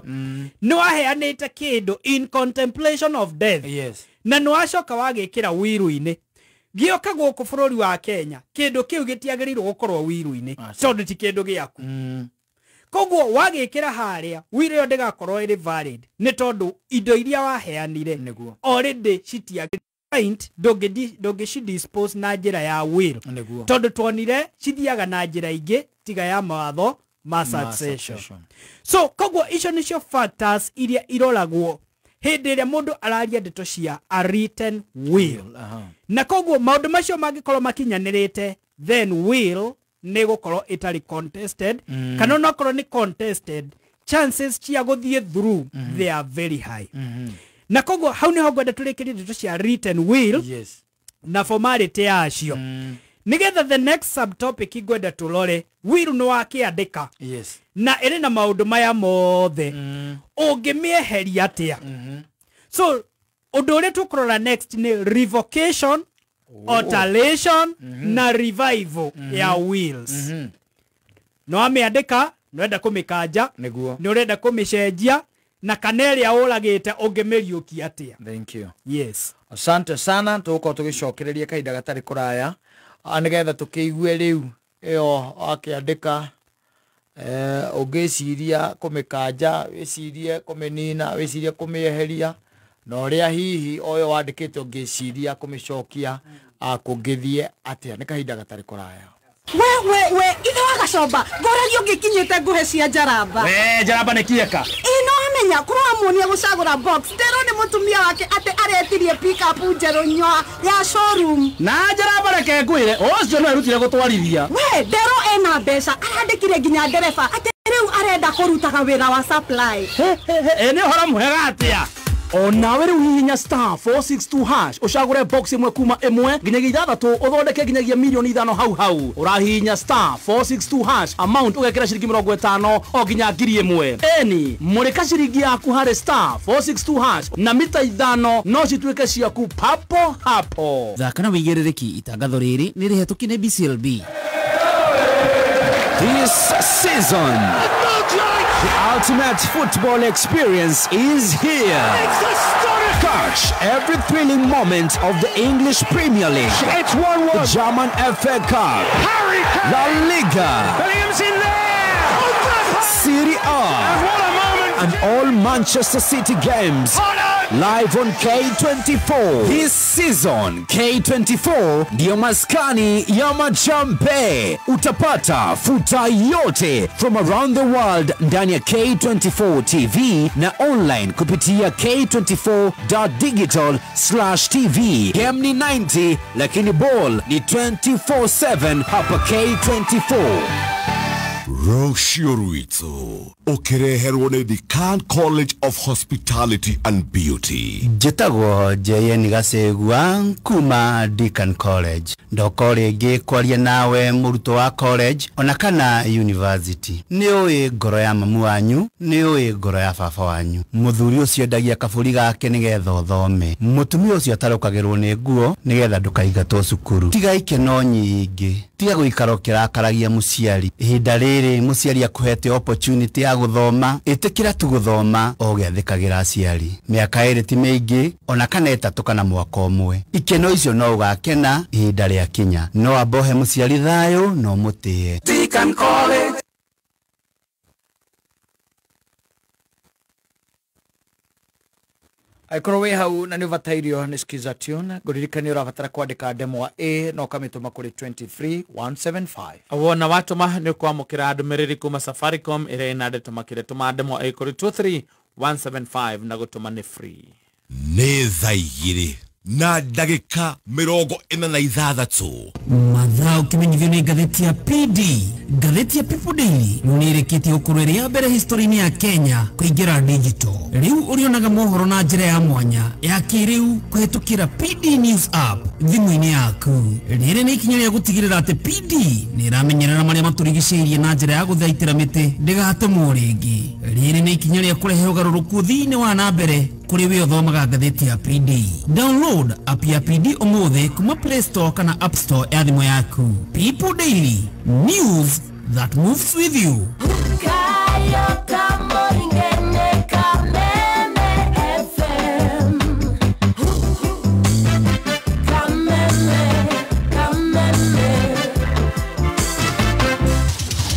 nĩ waheanĩte kĩndũ in contemplation of death, Yes. na nĩ wacoka wagĩkĩra will-inĩ, gĩoka gũkũ bũrũri wa Kenya, kĩndũ kĩu gĩtiagĩrĩirwo gũkorwo will-inĩ tondũ ti kĩndũ gĩaku. Koguo wagĩkĩra harĩa, will ĩyo ndĩgakorwo ĩrĩ valid nĩ tondũ indo iria waheanire Nĩguo. already citiagĩrĩirwo, ndũngĩci dispose na njĩra ya will. Nĩguo. Tondũ tuonire cithiaga na njĩra ingĩ tiga ya mawatho ma succession. So koguo icio nĩcio factors iria iroragwo hĩndĩ ĩrĩa mũndũ araria ndeto cia a written will. Na koguo maũndũ macio mangĩkorwo makinyanĩrĩte, then will nĩ gũkorwo ĩtarĩ contested, kana onokorwo nĩ contested, chances cia gũthiĩ through, they are very high. Na koguo hau niho ngwenda tũrĩkĩrie ndeto cia written will. Yes. Na formality yacio. Nigetha the next subtopic ngwenda tũrore will nĩ wakĩandĩka. Yes. Na ĩrĩ na maũndũ maya mothe. Ũngĩmĩeheria atĩa? So ũndũ ũrĩa tũkũrora next nĩ revocation, alteration na revival ya wills. No amĩandĩka, nĩũrenda kũmĩkanja, nĩũrenda kũmĩcenjia, na kana ĩrĩa ũragĩte ũngĩmĩriũkia atĩa. Thank you. Yes. Asante sana, tũgũkorwo tũgĩcokereria kahinda gatarĩ kũraya nĩgetha tũkĩigue rĩu ĩyo akĩandĩka ũngĩciria kũmĩkanja, wĩcirie kũmĩnina, wĩcirie kũmĩeheria, na ũrĩa hihi oyo wandĩkĩte ũngĩciria kũmĩcokia kũngĩthiĩ atĩa. Nĩ kahinda gatarĩ kũraya. We ithe wa gacomba ngoragia ũngĩkinyĩte ngũhe cia njaramba. We njaramba nĩ kĩeka. Ĩ no amenya kũramuonia gũcagũra box ndĩrwo nĩ mũtumia wake atĩ aretirie pick-up njerũ nyoa ya showroom. Na njaramba reke ngwĩre ũcio no erutire gũtwarithia. We nderwo ena mbeca arandĩkire nginya ndereba atĩ rĩu arenda kũrutaga wĩra wa supply. Ĩ nĩ ũhoro mwega atĩa. Onawe rĩu hihinya star 462 hash ũcagũre box ĩmwe kuma ĩmwe nginyagia ithathatũ ũthondeke nginyagia milioni 5 hau hau. Ũrahihinya star 462 hash amount ũgekĩra ciringi 50 o nginya 1000. Eni mũrĩka ciringi yaku harĩ star 462 hash na mita 5 no cituĩke ciaku papo hapo. Thaka na wĩigĩrĩrĩki itangatho rĩrĩ nĩ rĩhetũkie nĩ BCLB. This season, the ultimate football experience is here. Catch every thrilling moment of the English Premier League. It's 1-1. The German FA Cup, Harry Kane, La Liga, Bellingham's in there, Serie A, and what a moment, and all Manchester City games. Live on K24. This season, K24 ndiyo maskani ya majambe. Utapata futa yote from around the world ndani ya K24 TV na online kupitia k24.digital/tv. Game ni 90 lakini ball ni 24/7 hapa K24. Rũciũ rwitũ ũkĩreherwo nĩ Decan College of Hospitality and Beauty. Njĩtagwo JN Gacegua kuma Decan College. Ndoka rĩngĩ kwaria nawe mũrutwo wa college ona kana university. Nĩ ũĩ ngoro ya mamu wanyu, nĩ ũĩ ngoro ya baba wanyu. Mũthuri ũcio endagia kabũri gake nĩgetha ũthome. Mũtumia ũcio atarũkagĩrwo nĩ nguo nĩgetha ndũkaingatwo cukuru. Tiga ikeno nyingĩ, tiga gũikara ũkĩrakaragia mũciari. Ihinda rĩrĩ mũciari akuhete opportunity ya gũthoma, ĩtĩkĩra tu gũthoma o ũgĩathĩkagĩra aciari. Mĩaka 2 ti mĩingĩ ona kana 3 kana mwaka ũmwe. Ikeno icio no ũgakena ihinda rĩakinya. No ambohe mũciari thayũ no mũtĩe. Decan College. Aikorwo wĩ hau na nĩ ũbatairio nĩ Skiza Tune, ngũririkanie ũrabatara kwandĩka ndemwa A na ũkamĩtũma kũrĩ 23175. Wona watũma nĩ ũkwamũkĩra ndũmĩrĩri kuma Safaricom ĩrĩa ĩna ndeto makĩria. Tũma ndemwa A kũrĩ 23175 na gũtũma nĩ free. Nĩ thaa 2 na ndagĩka 46. Mathaa ũkĩmenyithio nĩ ngathĩti ya PD. Ngathĩti ya People Daily nĩ ĩrĩkĩtie gũkorwo ĩrĩ ya mbere history-inĩ ya Kenya kũingĩra digital. Rĩu ũrĩonaga mohoro na njĩra ya mwanya ya kĩrĩu kũhetũkĩra PD News app thimũ-inĩ yaku. Rĩrĩ nĩ ikinya rĩa gũtigĩrĩra atĩ PD nĩ ĩramenyerera marĩa matũrigicĩirie na njĩra ya gũthaitĩra mĩtĩ ndĩgatemwo rĩngĩ. Rĩrĩ nĩ ikinya rĩa kũrehe ũgarũrũku thĩinĩ wa na mbere kũrĩ we ũthomaga ngathĩti ya PD. Download app ya PD ũmũthĩ kuma Play Store kana App Store ya thimũ yaku. People Daily, news that moves with you.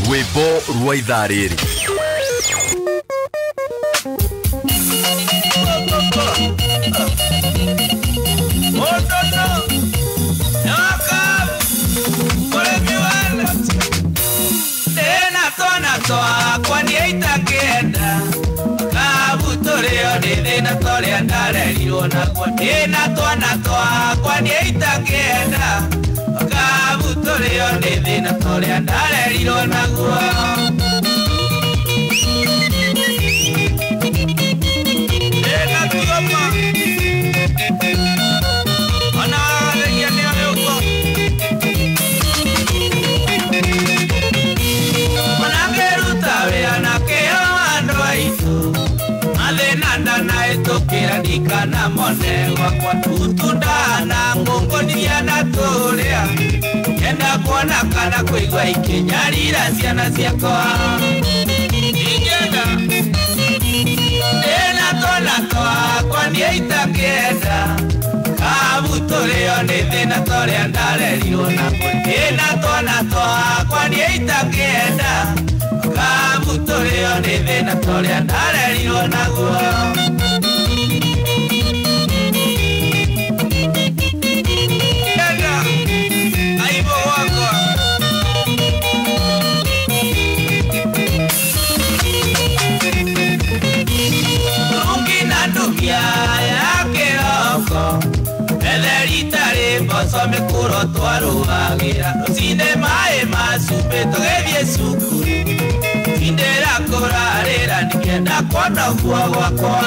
Rwĩmbo rwa ithaa rĩrĩ. twakwa tutundana ngongonia na turia Kenda kuona kana kuigua ikinyarira ciana ciakwa Ingenda Ndĩna twana twakwa niĩ itakĩenda Kabutũrĩo nĩ thĩna torĩa ndarerirwo naguo Ndĩna twana twakwa niĩ itakĩenda Kabutũrĩo nĩ thĩna torĩa ndarerirwo naguo Mboco mĩkũro twarũagĩra rũcinĩ maĩ ma cumbĩ tũgĩthiĩ cukuru Tindĩra kũrarĩra nĩkenda kuona ũguo gwakwa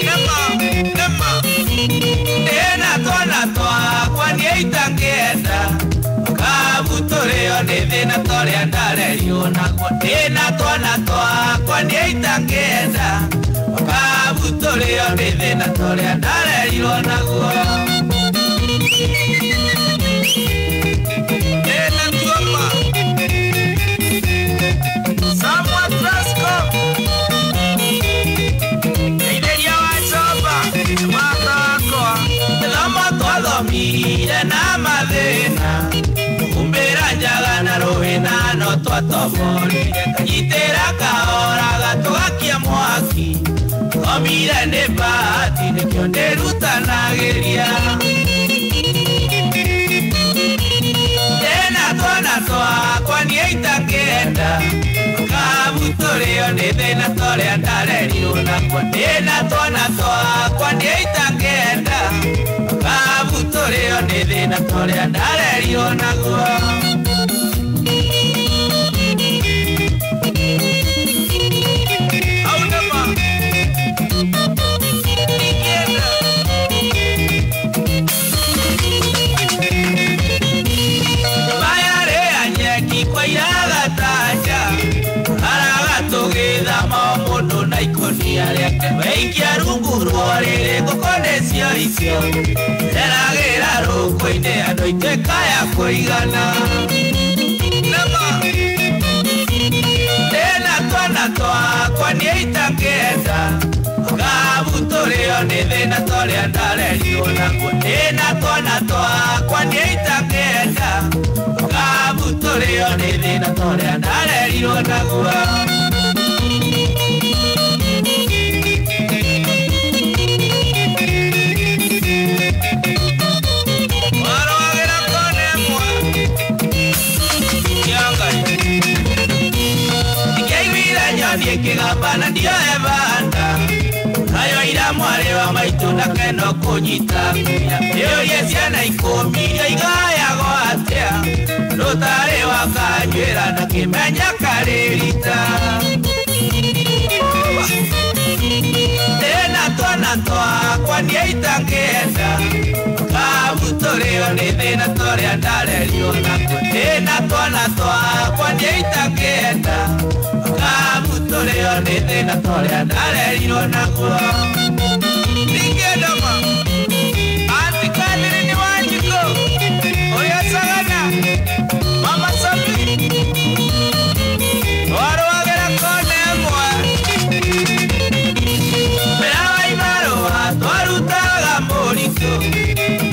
Nĩma, nĩma Ndĩna twana twakwa niĩ itangĩenda Kabutũrĩo nĩ thĩna torĩa ndarerirwo naguo Ndĩna twana twakwa niĩ itangĩenda Kabutũrĩo nĩ thĩna torĩa ndarerirwo naguo Na mathĩna Kumbĩra njaga na rũhĩna no twatoborire Kanyitĩra kahoraga tũgakia mwaki Thomire nĩ bahati nĩkĩo ndĩrutanagĩria Ndĩna twana twakwa niĩ itangĩenda Kabutũrĩo nĩ thĩna torĩa ndarerirwo naguo Ndĩna twana twakwa niĩ itangĩenda Kabutũrĩo nĩ thĩna torĩa ndarerirwo naguo Mayarĩa nyeki kwairaga tanja Haraga tũgĩthama o mũndũ na ikũnia rĩake Waikia rungu rwa rĩrĩ ngũkũ nĩcio icio Nderagĩra rũkũ-inĩ andũ ituĩka ya kũigana Nĩma Ndĩna twana twakwa niĩ itangĩenda Kabutũrĩo nĩ thĩna torĩa ndarerirwo naguo Ndĩna twana twakwa niĩ itangĩenda Kabutũrĩo nĩ thĩna torĩa ndarerirwo naguo Kĩgamba na ndioe banda Nayo ira mwarĩ wa maitũ na keno kũnyita Ĩũrie ciana ikũmi iria igayagwo atĩa Rũtarĩ wa kanyuĩra na kĩmenya karĩ rita Ndĩna twana twakwa niĩ itangĩenda Kabutũrĩo nĩ thĩna torĩa ndarerirwo naguo Ndĩna twana twakwa niĩ itangĩenda Kabutũrĩo nĩ thĩna torĩa ndarerirwo naguo Ndingĩenda ma Aunty Catherine Wanjikũ Ũrĩa Sagana Mama Sophie Twarũagĩra kona ĩmwe Wĩra wa ibarũa twarutaga mũritũ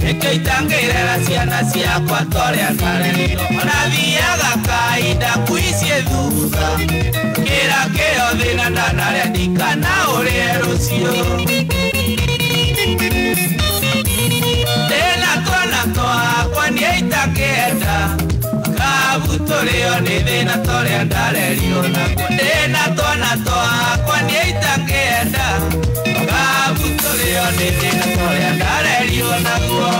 Nĩkĩo itangĩrera ciana ciakwa torĩa ndarerirwo Ona thiaga kahinda kuicie thutha Kĩra kĩo thĩna ndanarĩa ndikana ũrĩe rũciũ Ndĩna twana twakwa niĩ itangĩenda Kabutũrĩo nĩ thĩna torĩa ndarerirwo naguo Ndĩna twana twakwa niĩ itangĩenda Kabutũrĩo nĩ thĩna torĩa ndarerirwo naguo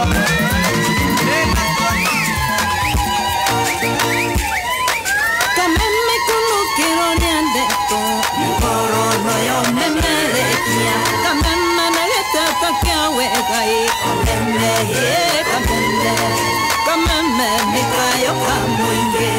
Kameme kunukĩrwo nĩ ndeto Ngoro noyo memerekia Kameme na gĩtata kĩa wega ĩ Kameme ĩ kameme Kameme nĩ kayo ka mũingĩ.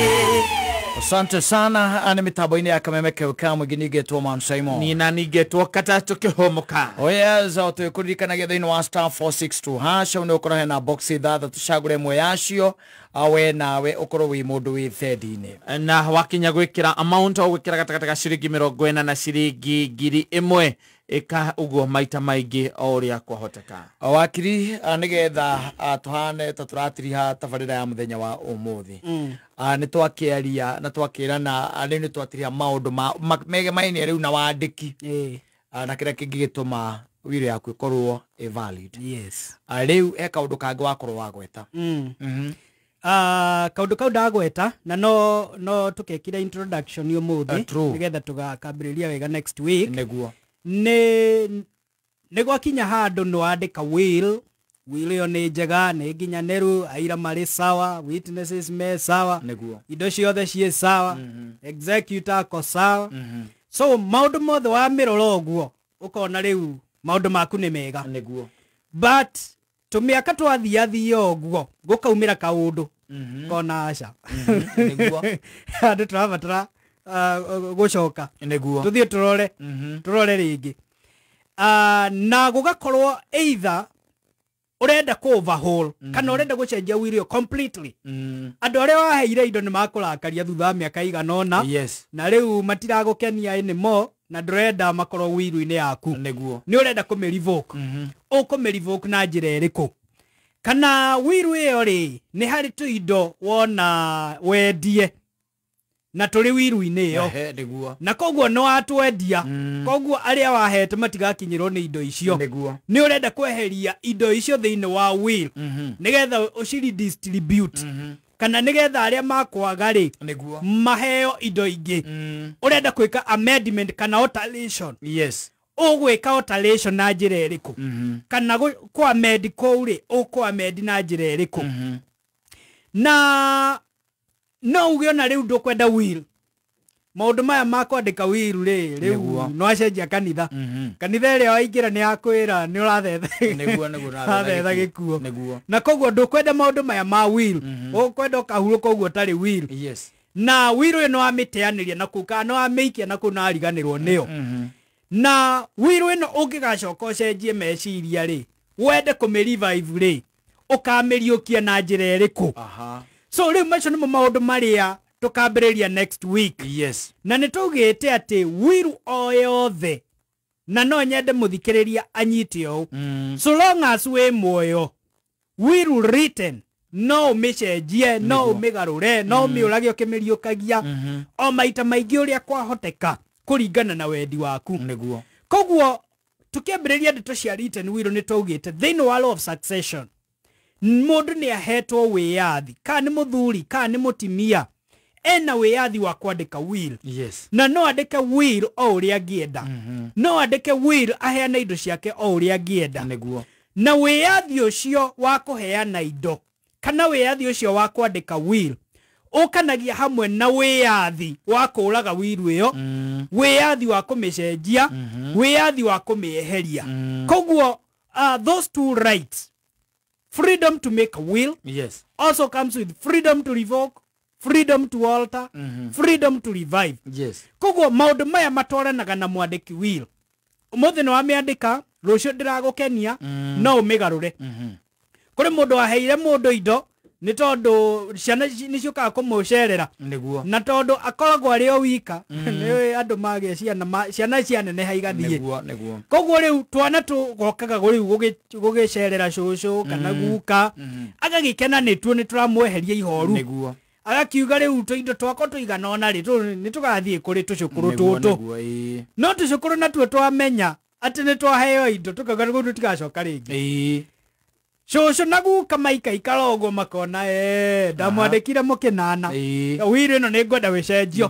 Asante sana ane mitambo-inĩ ya Kameme Keu Mũingĩ Man Simon. Nina nigetwo Katatũ Kĩhũmũka. Oh yes, o twĩkũririkanagia thĩinĩ wa star 462 hash nĩ ũkorwo hena box ithathatũ cagũre ĩmwe yacio awe nawe ũkorwo wĩ mũndũ wĩ thendi-inĩ. Na wakinya gwĩkĩra amount o gwĩkĩra gatagatĩ ga ciringi 40 na ciringi 1000 ĩka ũguo maita maingĩ o ũrĩa kwahoteka. Wakiri nĩgetha tũhane ta tũratiriha tabarĩra ya mũthenya wa ũmũthĩ. Nĩ twakĩaria na twakĩrana rĩu nĩ twatiriha maũndũ megemainie rĩu na wandĩki na kĩrĩa kĩngĩgĩtũma wiro yaku ĩkorwo ĩ valid. Yes. Rĩu he kaũndũ kangĩ wakorwo wagweta. Kaũndũ kau ndagweta na no tũkekire introduction ũmũthĩ nĩgetha tũgakambĩrĩria wega next week. Nĩguo. Nĩ gwakinya handũ nĩ wandĩka will ĩyo nĩ njega, nĩ nginyanĩru, aira marĩ sawa, witnesses me sawa, nĩguo, indo ciothe ciĩ sawa, executor ako sawa. So maũndũ mothe wamĩrora ũguo ũkona rĩu maũndũ maku nĩ mega, nĩguo. But tũmĩaka twathiathia ũguo gũkaumĩra kaũndũ kona aca, nĩguo, andũ tũrabatara gũcoka, nĩguo, tũthiĩ tũrore rĩngĩ. Na gũgakorwo either ũrenda kũ overhaul kana ũrenda gũcenjia will ĩyo completely. Andũ arĩa waheire indo nĩ makũrakaria thutha wa mĩaka igana ũna, yes, na rĩu matiragũkenia anymore na ndũrenda makorwo will-inĩ yaku, nĩguo, nĩ ũrenda kũmĩ revoke. Ũkũmĩ revoke na njĩra ĩrĩkũ? Kana will ĩyo rĩ nĩ harĩ tũindo wona wendie na tũrĩ will-inĩ ĩyo, nĩguo, na koguo nĩ watwendia, koguo arĩa wahete matigakinyĩrwo nĩ indo icio, nĩguo, nĩ ũrenda kweheria indo icio thĩinĩ wa will nĩgetha ũciredistribute, kana nĩgetha arĩa makwaga rĩ, nĩguo, maheo indo ingĩ. Ũrenda gwĩka amendment kana alteration. Yes. Ũgwĩka alteration na njĩra ĩrĩkũ? Kana kũ amend kũu rĩ, ũkũ amend na njĩra ĩrĩkũ? Na no uge ona rĩu ndũkwenda will. Maũndũ maya ma kwandĩka will rĩ, rĩu no acenjia kanitha. Kanitha ĩrĩa waingĩra nĩ yakwĩra nĩ ũrathetha. Nĩguo, nĩguo, ũrathetha gĩkuo. Nĩguo. Na koguo ndũkwenda maũndũ maya ma will. Ũkwenda ũkahurũka ũguo ũtarĩ will. Yes. Na will ĩyo nĩ wamĩteanĩria na kũu kana nĩ wamĩikia na kũu na wariganĩrwo nĩyo. Na will ĩno ũngĩgacoka ũcenjie meciria rĩ, wende kũmĩ revive rĩ, ũkamĩriũkia na njĩra ĩrĩkũ? So rĩu macio nĩmo maũndũ marĩa tũkambĩrĩria next week. Yes. Na nĩ tũgĩte atĩ will o yothe, na no nyende mũthikĩrĩria anyite ũũ, so long as wĩ muoyo, will written no ũmĩcenjie, no ũmĩgarũre, no ũmĩũrage ũkĩmĩriũkagia o maita maingĩ ũrĩa kwahoteka kũringana na wendi waku, nĩguo. Koguo tũkĩambĩrĩria ndeto cia written will nĩ twaugĩte thĩinĩ wa law of succession mũndũ nĩ ahetwo wĩyathi, kana nĩ mũthuri kana nĩ mũtimia, ena wĩyathi wa kwandĩka will. Yes. Na no andĩke will o ũrĩa angĩenda. No andĩke will aheane indo ciake o ũrĩa angĩenda, nĩguo. Na wĩyathi ũcio wa kũheana indo kana wĩyathi ũcio wa kwandĩka will ũkanagia hamwe na wĩyathi wa kũũraga will ĩyo, wĩyathi wa kũmĩcenjia, wĩyathi wa kũmĩeheria. Koguo those two rights, freedom to make a will, yes, also comes with freedom to revoke, freedom to alter, freedom to revive. Yes. Koguo maũndũ maya matwaranaga na mwandĩki will. Ũmũthĩ nĩ wamĩandĩka, rũciũ ndĩragũkenia, no ũmĩgarũre. Kũrĩ mũndũ waheire mũndũ indo nĩ tondũ ciana nĩ ciũkaga kũmũcerera, nĩguo, na tondũ akoragwo arĩ o wika, nĩ andũ magĩa ciana, ciana cianeneha igathiĩ, nĩguo, nĩguo. Koguo rĩu twana tũgokaga rĩu gũgĩcerera cũcũ kana guka, agagĩkena nĩtuo nĩ tũramweheria ihoru, nĩguo, agakiuga rĩu tũindo twakwa tũigana ũna rĩ, nĩ tũgathiĩ kũrĩ tũcũkũrũ tũtũ. No tũcũkũrũ natuo twamenya atĩ nĩ twaheo indo tũkauga rĩu tũtigacoka rĩngĩ. Cũcũ na guka maikaikara ũguo makona ndamwandĩkire mũkĩnana, will ĩno nĩ ngwenda ĩcenjio,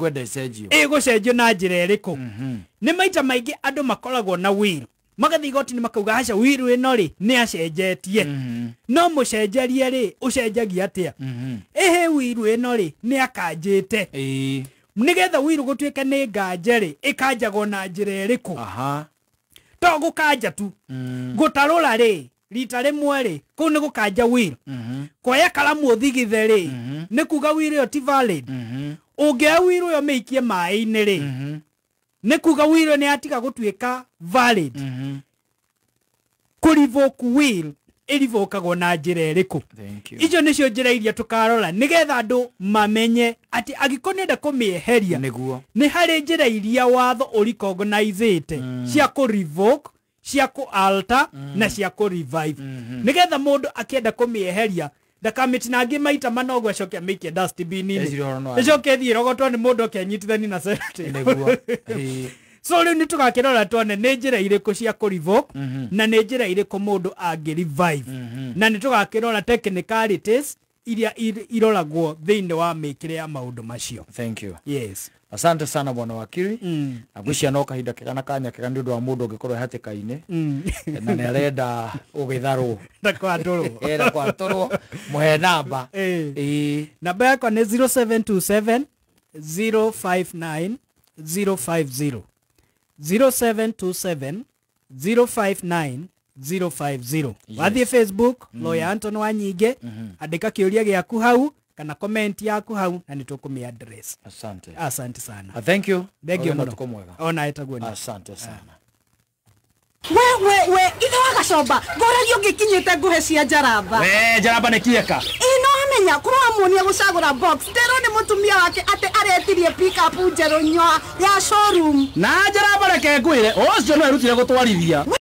ĩgũcenjio na njĩra ĩrĩkũ? Nĩ maita maingĩ andũ makoragwo na will magathiĩ igoti-inĩ makauga aca will ĩno rĩ nĩ acenjetie, no mũcenjerie rĩ ũcenjagia atĩa? Ĩhĩ will ĩno rĩ nĩ akanjĩte, nĩgetha will gũtuĩke nĩ nganje rĩ ĩkanjagwo na njĩra ĩrĩkũ? To gũkanja tu, gũtarũra rĩ Rita rĩmwe rĩ, kũu nĩ gũkanja will. Kuoya karamu ũthigithe rĩ, nĩ kuga will ĩyo ti valid. Ũngĩoya will ĩyo mĩikie maĩ-inĩ rĩ, nĩ kuga will nĩ yatiga gũtuĩka valid. Kũ-revoke will ĩrivokagwo na njĩra ĩrĩkũ? Icio nĩcio njĩra iria tũkarora nĩgetha andũ mamenye atĩ angĩkorwo nĩenda kũmĩeheria nĩ harĩ njĩra iria watho ũrecognizĩte cia kũ-revoke, cia kũ-alter na cia kũ-revive, nĩgetha mũndũ akĩenda kũmĩeheria ndakamĩtinangie maita mana ũguo acoke amĩikie dustbin-inĩ, ĩcoke ĩthiĩ ĩrogotwo nĩ mũndũ oke anyitithani na sellotape. So rĩu nĩ tũgakĩrora tuone nĩ njĩra irĩkũ cia kũ-revoke na nĩ njĩra irĩkũ mũndũ angĩ-revive, na nĩ tũgakĩrora technicalities iria iroragwo thĩinĩ wa mĩkĩre ya maũndũ macio. Thank you. Yes. Asante sana bwana wakiri. Na ngwĩciria no kahinda kega na kanya kega nĩ ũndũ wa mũndũ ũngĩkorwo hatĩka-inĩ na nĩ arenda ũgĩtharwo ndakwatũrwo, mũhe namba. Namba yakwa nĩ 0727 059 050, 0727 059 050. Wathiĩ Facebook, Lawyer Anton Wanyinge, andĩka kĩũria gĩaku hau kana comment yaku hau na nĩtũkũmĩ address. Asante. Asante sana. Thank you. Thank you mũno. Ona ĩtagwo ni. Asante sana. We ithe wa gacomba ngũragia ũngĩkinyĩte nguhe cia njaramba. We njaramba nĩ kieka. Ĩ no amenya kũramuonia gũcagũra box nderwo nĩ mũtumia wake atĩ aretirie pick-up njerũ nyoa ya showroom. Na njaramba reke ngwĩre ũcio no erutire gũtwarithia.